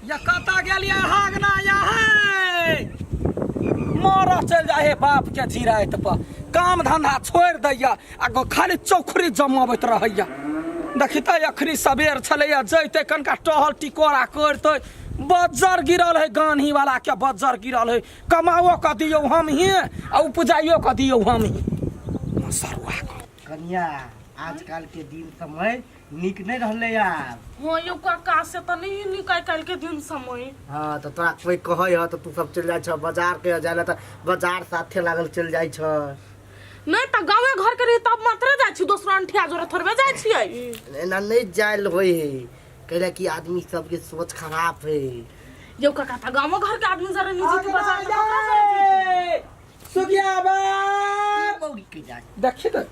या कतऽ गेलियै हागना या हे मरऽ चलि जाइ हे बाप के जिराइत पर काम धंधा छोड़ि दैया आ खाली चौखरी जमबैत रहैया देखी तऽ अखनी सबेर छलैया जैते कनिका टहल टिकोरा करितै बज्जर गिरल है गान्ही वाला के बज्जर गिरल है कमाओ कऽ दियौ हमही आ उपजाइयो कऽ दियौ हमही सरुआ कऽ कनिया आजकल के दिन समय नीक नहि रहलै आब। हाँ यौ काका से तऽ नहीं नीक आइ काल्हि के दिन समय। हाँ तऽ तोरा कोई कहै ह तऽ तू सब चलि जाइ छह बाजार के जाय ला तऽ बाजार साथे लागल चलि जाइ छह। नहीं तऽ गाँवे घर के रही तब मात्रे जाइ छी दोसरा अंठिया जोरे थोड़बे जाइ छियै। एना नहि जायल होइ है कैला कि आदमी सबके सोच खराब है। यौ काका तऽ गाँवो घर के आदमी जरे निजी के बाजार तऽ ककरा जरे जेतै? सुगिया बा मौगी के जाय देखी तऽ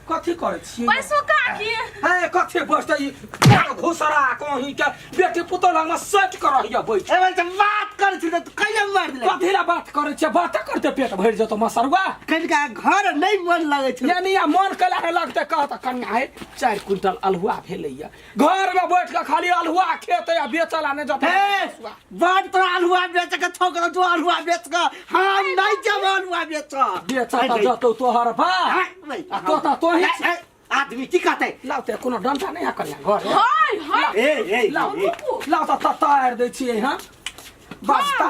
कथी करै छियै पैसो काकी हे कथी बैठते ई बड़ घुसरा कहीं के बेटी पुतोह लगमे सटि कऽ रहैया बैठ ए भाई बात कर छी त कैला मार देले कथी ला बात करै छियै बात करते पेट भरि जेतौ मसरुआ कनिका घर नहीं मन लगे छै यानी आ मन कैला नहि लगतै कह तऽ कनिया हे 4 क्विंटल अल्हुआ भेलैया घर में बैठ के खाली अल्हुआ खेतै आ बेचल आ नहि जेतै हे बड़ तोरा अल्हुआ बेच के छौ के जो अल्हुआ बेच के हम नहीं जब अल्हुआ बेच बेच तऽ जतौ तोहर बा आ तो तऽ तोही ए, आदमी की कहतै लाउ तऽ कोनो डंटा नहि है कनिया घर हाय हाय ए ए लाउ ए, लाउ तऽ तार दै छियै हँ बसता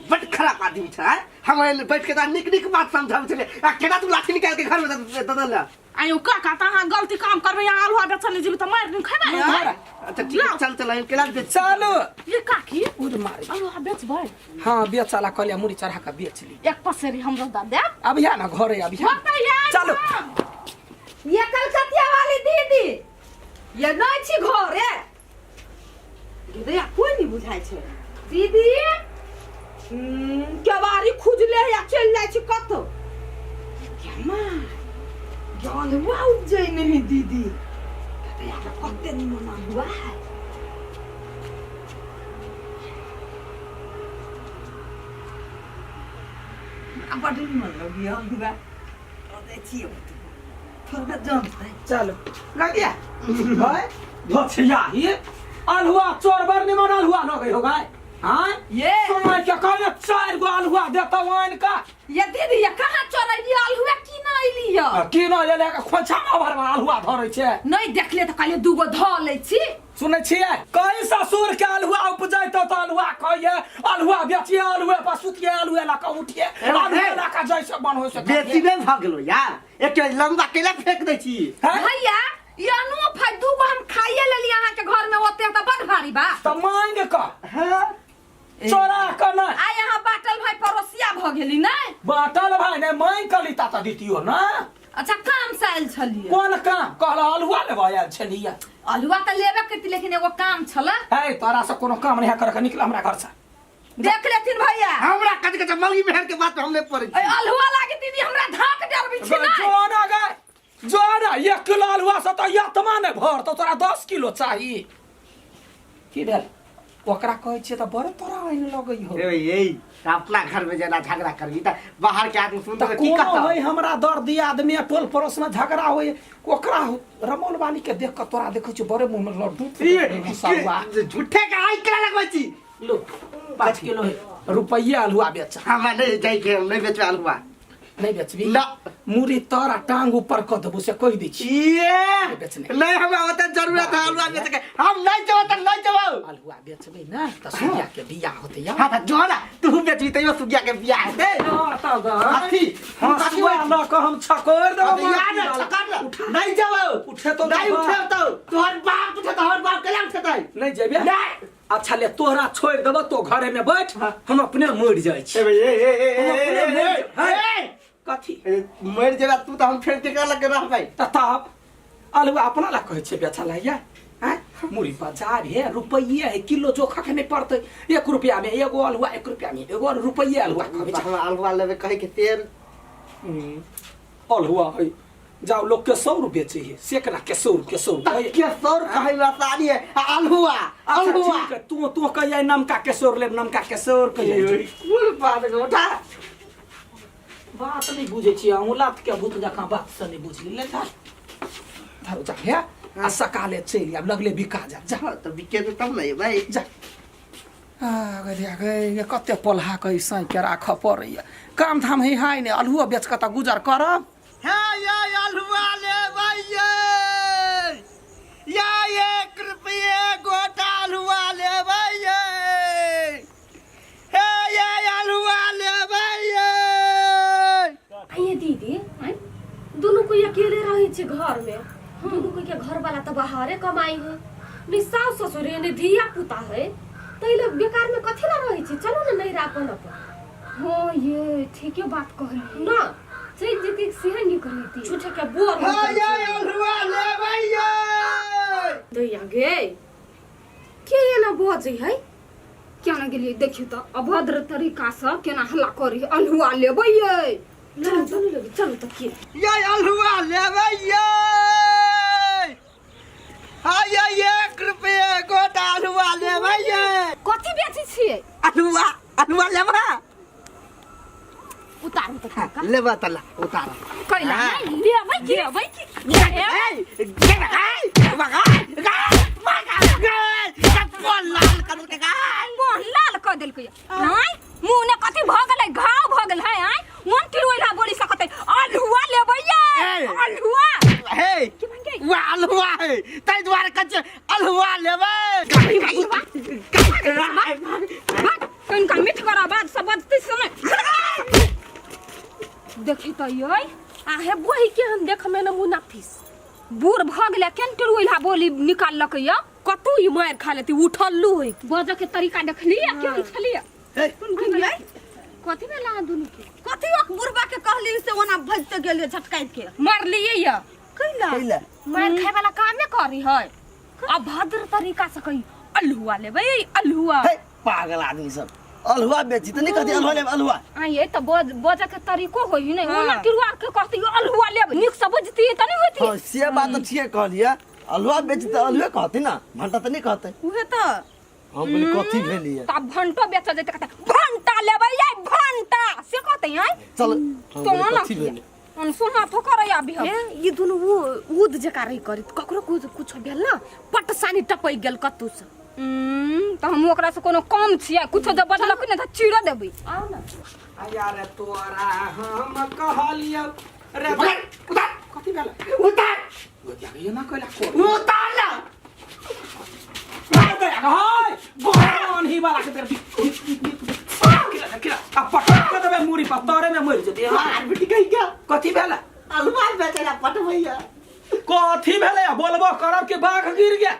बड खराब आदमी छै आँय? हम एल बैठ के तोरा नीक नीक बात समझाबै छलियै आ केना तू लाठी निकाल के घर में दऽ दऽ देलह आयो काका तऽ अहाँ गलती काम करबै अहाँ अल्हुआ बेचल नहि जेबै तऽ मारि दिन खेबै मार। अच्छा ठीक है, चल चल केना बेच चलू ये काकी उड़ मारे अल्हुआ बेचबै हाँ बेचला कहलियै मुड़ी चढ़ा कऽ बेच ली एक पसेरी हमरो दऽ देब अबिया ना घरे अबिया बताइए चलू। ये कलकतिया वाली दीदी ये नहीं छी घरे गे कोई नहीं बुझाइ छै दीदी केवारी खुजले या चलि जाइ छी कतौ ज्ञान हुआ उपजै नहीं दीदी कते निमन हुआ है बड निमन लगिया हुआ छियै थोड़ा जमतै चलो लगिया भाई भछिया ही अल्हुआ चोर बर निमन अल्हुआ लगै हो गाय हाँ ये समय के कहले चार गो अल्हुआ देतौ आनि का ये दीदी ये कहाँ चोरैली अल्हुआ की ना अइली ये की न ले के खोछा में भर अल्हुआ धरै छै नहीं देखले तऽ कहलिए दूगो धऽ लै छी सुनै छियै कई ससुर के अल्हुआ उपजैतौ तऽ अल्हुआ खइये अल्हुआ बेचिये अल्हुए पर सुतिये अल्हुए लऽ कऽ उठिये अल्हुए लऽ कऽ जैसे मन होइ से बेसी नहि भऽ गेलो यार एक लम्बा केला फेंक दै छी हैं? भैया ई अनूप है दूगो हम खाइए लेली अहाँ के घर में ओते तऽ बड भारी बा तऽ मांग कऽ हाँ चोरा कऽ नहि आइ अहाँ बाटल भाई पड़ोसिया भऽ गेली नहि बाटल भाई नहि मांग कऽ लीता तऽ दितियो ना अच्छा काम से आयल छलियै कोन काम कहल अल्हुआ लेबऽ आयल छलियै अल्हुआ तऽ लेबे करती लेकिन एगो काम छलै है तोरा से कोनो काम नहीं कर के निकल हमरा घर से देख लेथिन भैया हमरा कथी कथी मौगी मेहर के बात हम नहीं पड़ै ए अल्हुआ लागी दीदी हमरा धाक डरबी छी नहि जो ना गए जो ना एक किलो अल्हुआ से तो यतमा नहीं भर तो तोरा 10 किलो चाही की भेल ओकरा कहै छियै तऽ बड़ तोरा आनि लगै हो ए ए अपना घर में जेना झगड़ा करबी त बाहर के आदमी सुन तऽ के की कोनो कहता होइ हमरा दर्दी आदमी आ टोल पड़ोस में झगड़ा होइ ओकरा रमौल वाली के देख कऽ तोरा देखै छियै बड़े मुँह में लड्डू फूटै झूठे के आइ केना लगबै छी लो 5 किलो है रुपैया अल्हुआ बेचा हमरा नहीं जाय के नहीं बेचबे अल्हुआ नहीं बेचबी ना। मुरी तर आ टांग ऊपर कऽ देबो से कहि दै छी ये बेचने। नहीं हमरा ओते जरूरत है अल्हुआ बेचे के हम नहीं जेबो त नहीं जेबो अल्हुआ बेचबै ने तऽ सुगिया के बियाह होतै या हां त जो ना तू बेचबी तैयो सुगिया के बियाह हेतै अथी हँसुआ लऽ कऽ हम छकोरि देबो यार ना छकर ना नहीं जेबो उठे तो नहीं उठे तो तोहर बाप उठे तोहर बाप केला उठेतै नहीं जेबे नहीं अच्छा ले तोहरा छोड़ि देबो तो घरे में बैठ हम अपने मरि जाइ छी ए ए ए ए हम अपने ए मरि ए हैं? कथी ए मर जेबा तू त हम फेर केकरा लग रहबै तऽ तब अल्हुआ अपना ला कहै छै बेचऽ ला या आँय मुड़ी बाजार हे रुपैये है किलो जोखा के नहीं पड़तै 1 रुपया में एगो अल्हुआ 1 रुपया में एगो रुपैये अल्हुआ खबै छै हमरा अल्हुआ लेबै कहै के तेल अल्हुआ है जाओ लोग के 100 रुपये चाहिए सेकना के 100 रुपये 100 रुपये के सौर कहै में आसानी है आ अल्हुआ अच्छा, अल्हुआ ठीक है तू तू कहिया नमका के सौर लेब नमका के सौर कहिया कुल बात के उठा बात नहीं बुझे छी अहूँ लात के भूत जकाँ बात से नहीं बुझली ले धर धर जा हे आ सकाले चलि आब लगले बिका जा जा हाँ, तो बिके तो तब नहीं भाई जा आ गधिया गै ये कते पोल्हा के साँकि के राखऽ पड़ैया काम धाम है हाय ने अल्हुओ बेच कऽ तऽ गुजर करब। हे ये अल्हुआ लेबै ये, ये 1 रुपये गोटा अल्हुआ लेबै ये, हे ये अल्हुआ लेबै ये। आइए दीदी, आइ दुनू कोई अकेले रहै छै घर में, दुनू कोई के घर वाला तऽ बाहरे कमाई है, ने सास ससुर है ने धिया पुता है, तै लग बेकार में कथी ला रहै छै, चलू ने नैहरा अपन अपन। हाँ ये ठीके बात कहली ना चलि जेती सेहे नीक रहिती। झूठे के बोर हे होइत ये रहै छै। अल्हुआ लेबै ये। दैया गे के एना बजै है? केना गेलियै देखियौ तऽ अभद्र तरीका से केना हल्ला करी अल्हुआ लेबै ये। चलू चलू लगे चलू तऽ के ये अल्हुआ लेबै ये, हा ये 1 रुपये गोटा अल्हुआ लेबै ये। कथी बेचै छियै? अल्हुआ, अल्हुआ लेबै। उतारू तऽ काका। लेबै तऽ ला उतार। कैला हाँ। नहि लेबै की लेबै की? मुँह लाल कऽ देलकै। आँय मुँह ने कथी भऽ गेलै, घाव भऽ गेल है। आँय मन तिरुला बोली सकतै अल्हुआ लेबै ये ए। अल्हुआ हे की मांगे? वह अल्हुआ है ताहि दुआरे कहै छियै अल्हुआ लेबै। भाग कनिका मिठगर आवाज से बजतै से नहि देखी तऽ यै। आहे बही के हम देख में न मुनाफिस बूढ़ भऽ गेलै केन टिरुला बोली निकाललकै य। कतौ ई मारि खा लेती उठल्लू होई। बजऽ के तरीका देखलियै केहन छलियै? हे। कथी भेल अहाँ दुनू के? कथी ओक बुढ़बा के कहली से ओना भजते गेलियै झटकाइत के मारलियै य। कैला? कैला? मारि खाय वाला कामे करी है। अभद्र तरीका से कही अल्हुआ लेबै अल्हुआ। हे पागल आदमी सब अल्हुआ बेची तऽ नहि कहती अल्हुआ लेब अल्हुआ। आ ये तऽ बजऽ के तरीको होई ने, ओना किरुआ के कहती अल्हुआ लेब, नीक से बजती तऽ नहि होती। हाँ से बात तऽ ठीके कहलियै, अल्हुआ बेची तऽ अल्हुए कहती ना, भंटा तऽ नहि कहते। उहे तऽ हम बोली कथी भेलियै? तब भंटो बेचऽ जैते कहते भंटा लेबै ये भंटा से कहते हैं। चल हम तो बोली ना कथी भेलै? अनसुना तो करे अभी हम। हे ई दुनू उद जका रही करी ककरो कुछ कुछ भेल ना पट सानी टपक गेल कतौ से। तऽ हम ओकरा से कोनो कम छियै, कुछो जब बजलक ने तऽ चीर देबै। आउ ना। यार तोरा हम कहलियौ रे उतार उतार कथी भेलै? उतार ये ना कैला को उतार ना। हाय भगवान ही वाला के तेरे किरा किरा आ पटक के देबै मुरी पर तोरे में मरि जेतै। मार बेटी कहि क्या? कथी भेलै? अल्हुआ बेचैला पटबैया। कथी भेलै? बोलबो करब कि बाघ गिर गया?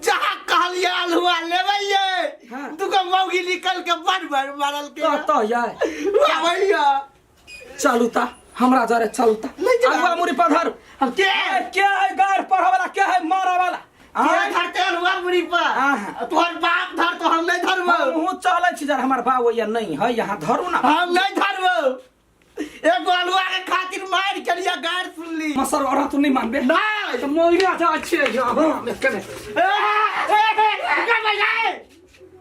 जहाँ कहलियै अल्हुआ लेबै ये हाँ। दुगो मौगी निकल के बड़ बड़ मारल के कतऽ यै? भैया चलू ता हमरा जरे चलू ता नहीं चला। अल्हुआ मुरी पर धरू। हम के? ए, के है गार पढ़े वाला, के है मारे वाला? के धरते अल्हुआ मुरी पर? हाँ। तोहर बाप धर तो हम नहीं धरबो। हमहूँ चलै छी जरा, हमर बाप ओइया नहीं है, यहाँ धरू ना। हम नहीं धरबो। एगो अल्हुआ के खातिर मार के लिए गार सुनली। मसर और तू नहीं मानबे? नहीं। तो मोइरा जा छियै यहाँ। कने।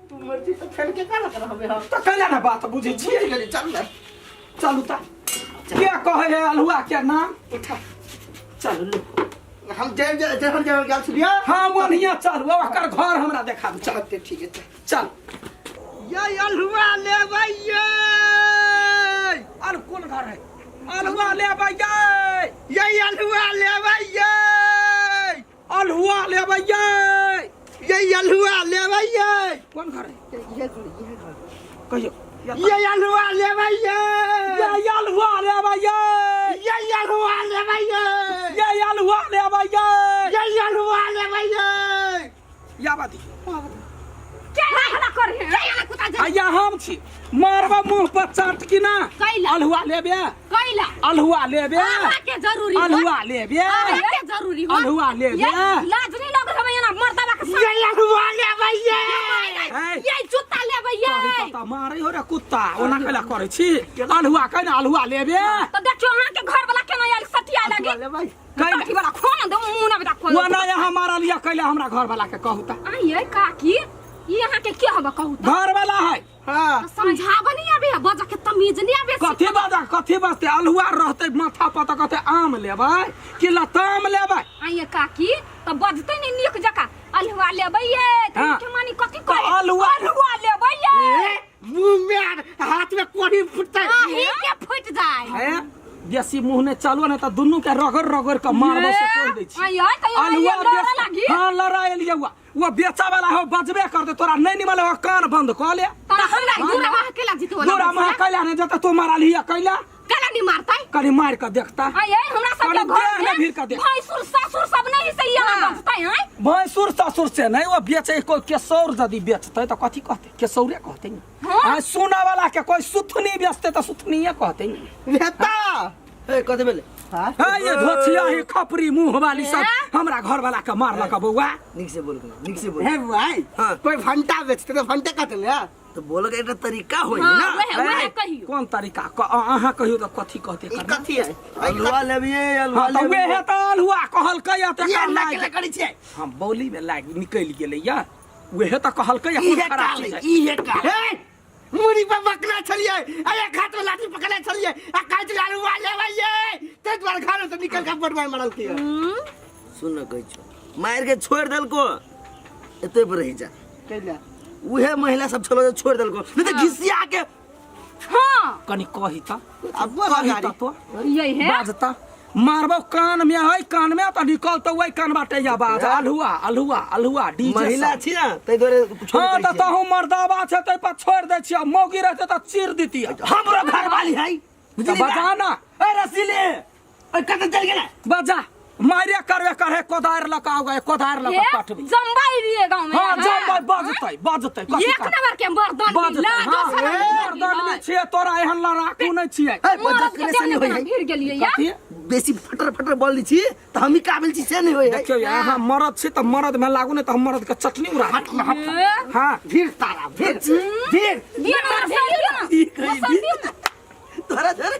तू मर्जी से खेल के का कर हमें हम। तो कैला ना बात बुझै छियै? बुझि गेली, चल ना। चलू ता। के कहै है अल्हुआ के नाम? उठा। चलू लो। हम जे जे जे हम जे गेल छलियै। हाँ ओनहिया चलू, ओकर घर हमरा देखाबू। चल चल ठीक है, चल। चल। ये अल्हुआ लेबै ये। अल कोन घर है? अल्हुआ लेबै ये। ये अल्हुआ लेबै ये। अल्हुआ लेबै ये। ये अल्हुआ लेबै ये। कोन घर है? ये घर, ये घर। कहियो। ये अल्हुआ लेबै ये। ये अल्हुआ लेबै ये। ये अल्हुआ लेबै ये। ये अल्हुआ लेबै ये। ये अल्हुआ लेबै ये। या बाती। के हल्ला करी है? आया हम छी मारबा मुंह पर चाट की ना। कैला? अल्हुआ लेबे। कैला? अल्हुआ लेबे। अहाँ के जरूरी हो। अल्हुआ लेबे। अहाँ के जरूरी हो। अल्हुआ लेबे। ये लाज नहीं लग रहा है ना मर्दावा के साथ? ये अल्हुआ लेबै ये। ए, ये जूता लेबै ये। तोरी पता मारै हो रे कुत्ता, ओना कैला करै छी? अल्हुआ कै ना अल्हुआ लेबे। तो देखियो अहाँ के घर वाला केना आयल सटिया लगी। अल्हुआ लेबै। कैला? काकी वाला खोन दे मुंह ना बेटा खोन। ओना यहाँ मारल या कैला हमरा घर वाला के कहू ता। आ ये काकी, ई अहाँ के के हबा कहू ता? घर वाला है। हाँ। तो समझाबऽ नहीं आबे है, बजऽ के तमीज नहीं आबे। कथी बजा कथी बजते? अल्हुआ रहते माथा पर तऽ कहते आम लेबै कि लताम लेबै? आ ये काकी तो बजते नहीं नीक जका। अल्हुआ लेबै ये, त हाँ। के मानी कथी तऽ कहे? अल्हुआ- अल्हुआ बेसी मुंह ने चलू ने त दुनू के रगड़ रगड़ के मारबो से कह दै छी। आय आय त अलुआ लड़े बेच लागी। हां, लड़ा एलियै हुआ। वो बेचा वाला हो, बजबे कर दे तोरा नहीं निमल हो, कान बंद क ले। त हमरा दूरा मह केला जीते वाला। दूरा मह कैला ने जत तू मारल हिया कैला? केला नहीं मारतै? कनी मार के देखता। आय आय, हमरा सब के कनी घर देह में में भीड़ के देख। भैंसुर ससुर सब नहीं से यहाँ बजतै आय। भैंसुर ससुर से नहीं, वो बेचे कोई केसौर यदि बेचते तो कथी कहते? केसौरे कहते ने। हाँ। आ सोना वाला के कोई सुथनी बेचते तो सुथनीये कहते ने। हेता। ए, कथी भेलै? हाँ? हाँ, ये धोछिया ही खपरी मुंह वाली सब हमरा घर वाला के मारलक बौआ। नीक से बोल, नीक से बोल। हे भाई, हाँ। कोई भंटा बेचते तो भंटे कहते ने। तो बोलो के एकटा तरीका होई हाँ, ना। वएह वएह ए, कहियो। कोन तरीका? अहाँ कहियो तऽ कथी कहते ई करना? कथी है? अलुआ लेबिए, अलुआ हाँ, तऽ लेबिए। वेहे तऽ अलुआ कहलकै या तऽ ये एकर ना लागि केला करै छियै। हम बौली में लागि निकलि गेलै या वेहे तऽ कहलकै या कोन इहे खराब काल चीज है। इहे काल। हे, मुड़ी पर बकरा छलियै, अरे हाथ में लाठी पकड़ले छलियै आ कहै छलियै अलुआ लेबै ये, ताहि दुआरे घर से निकल के बड़ मार मारल के। सुन न, कहै छौ मारि के छोड़ि देलको, एते पर रहि जा। कैला? उहे महिला सब छलो जे छोड़ि देलको, नहीं तऽ घिसिया के। हाँ। कनि कही तऽ। अब बोल कही गाड़ी। तऽ तो। यही है। बाज तऽ मारबो कान में है, कान में तऽ निकलतौ ओहि कान बाटे या बाज अलहुआ अलहुआ अलहुआ डीजे महिला सब। छी ना ताहि दुआरे छोड़ि हाँ दै तऽ छियै। तहु मर्दाबा छै ताहि पर छोड़ि दै छियै, मौगी रहतै तऽ चीर दितियै। हमरो घरवाली है। तऽ बजा ना। ए रसीले, ए कतऽ चलि गेलै? बजा, मारे करबे करे कोदारि लऽ कऽ आउ, कोदारि लऽ कऽ काटबी। जम्बाई लिए गांव में। हाँ, जम्बाई बजतै बजतै कथी एक करतै? नंबर के मर्दान बजतै। लाजो हाँ, शरम नहीं मर्दान है। में छियै तोरा एहन लड़ाकू नहि छियै। ए, मर्द बजकरे के से नहि देह होइ में है। भिड़ गेलियै या। कथी? बेसी फटर फटर बोल दै छी तऽ हमही काबिल छी से नहि होइ है। देखियौ, अहाँ मरद छी तऽ मरद में लागू, नहि तऽ हम मरद के चटनी उड़ा देब। ए, हाँ। भीड़ तारा भीड़ भीड़। दियौ ना, मसाला दियौ ना। ई कही मसाला दियौ ना। तोरा झरे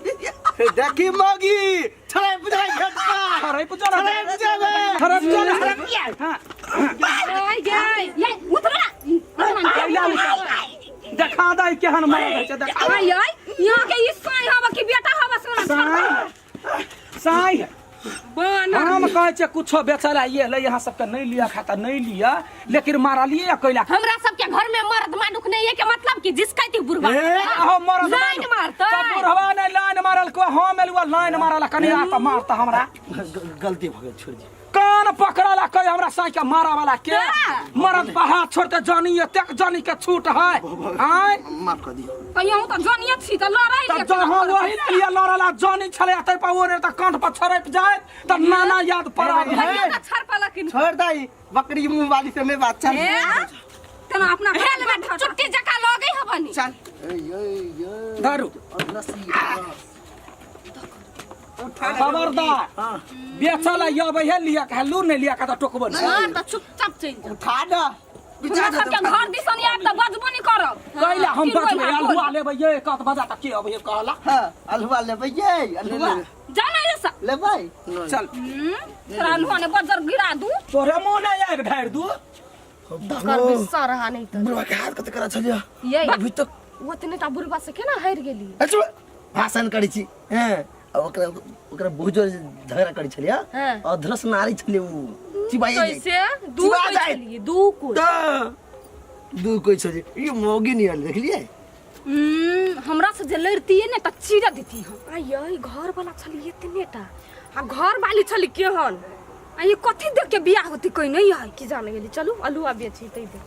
देखी मौगी छड़े बुझाई झटका। छड़ै पुजो ना। छड़ै बुझाबै। छड़ै पुजो ना। हाँ। आय गए। ये, उतरो ना। उतरो ना। कैला उतर। देखा दै केहन मरद होइ छै, देखा। आय आय, यहाँ के ई साई हवा कि बेटा हवा सोना। साई साई है। बानर। हम कहै छियै कुछो बेचै लए ये ले, यहाँ सबके नहि लिअ खाता नहि लिअ, लेकिन मारलियै या कैला? हमरा सबके घर में मर्द मानुख नहीं है के मतलब कि जिसका थी बुढ़वा ए, अहो मरद लाइन मानुख। मारतै। तऽ बुढ़वा नहि लाइन मारल को, हम एलुआ लाइन मारल कनि आ तऽ मारता हमरा। गलती भऽ गेल, छोड़ि दियौ। कान पकड़ला कह हमरा साई के मारा वाला के मरद पर हाथ छोड़ते जानी एतेक जानी के छूट है आय। माफ कऽ दियौ। कहियो तऽ जनिए छी तऽ लड़ाई तऽ जहाँ वही ने लिए लड़ला जानी छले तै पर ओ रे तऽ कांठ पर छड़पि जाय तऽ नाना याद पड़ा हे, है। छड़पलकिन। छोड़ दई बकरी मुंह वाली से नहीं बात, चल। तेना अपना हेलमेट चुट्टी जका लगे हबनी। चल। धरू। खबरदार, बेचल अबै है लिया के लू नहीं लिया के तऽ टोकबो नहीं। हां, तऽ चुपचाप चलि जाओ। उठा ना। हमरा सबके घर दिसन आयब तऽ बजबो नहि करब। कैला हम की बचबै? बोलहा अलहुआ लेबै ये कत बजा तऽ के अबै कहला? हाँ, अलुआ लेबै ये अलुआ। जा ना ये सब। लेबै। चल। तोरा अलहुआ ने बजर गिरा दू। तोरे मुँह नहीं आगि ढारि दू। तकर गुस्सा रहा नहीं तऽ। बुढ़वा के हाथ कते करा छलियै। ये अभी तक ओतने टा बुढ़वा से केना हारि गेली? अच्छा भाषण करै छी हैं आ ओकरा ओकरा बहुत जोर से झगड़ा करै छलियै। हाँ। अधरस नारी छलियै उ चिबाई जाइ। कैसे दू चिबा कोइ जाइत। छलियै, दू कोइ। तऽ दू कोइ छलियै, ई मौगी नियर देखलियै। हमरा से जे लड़तियै ने तऽ चीरा देती हम। आइ घर वाला छली एतने टा आ घर वाली छली केहन? आ ये कथी देख के बियाह होती कोई नहीं है। की जाने गेली। चलू अल्हुआ बेची तै दे।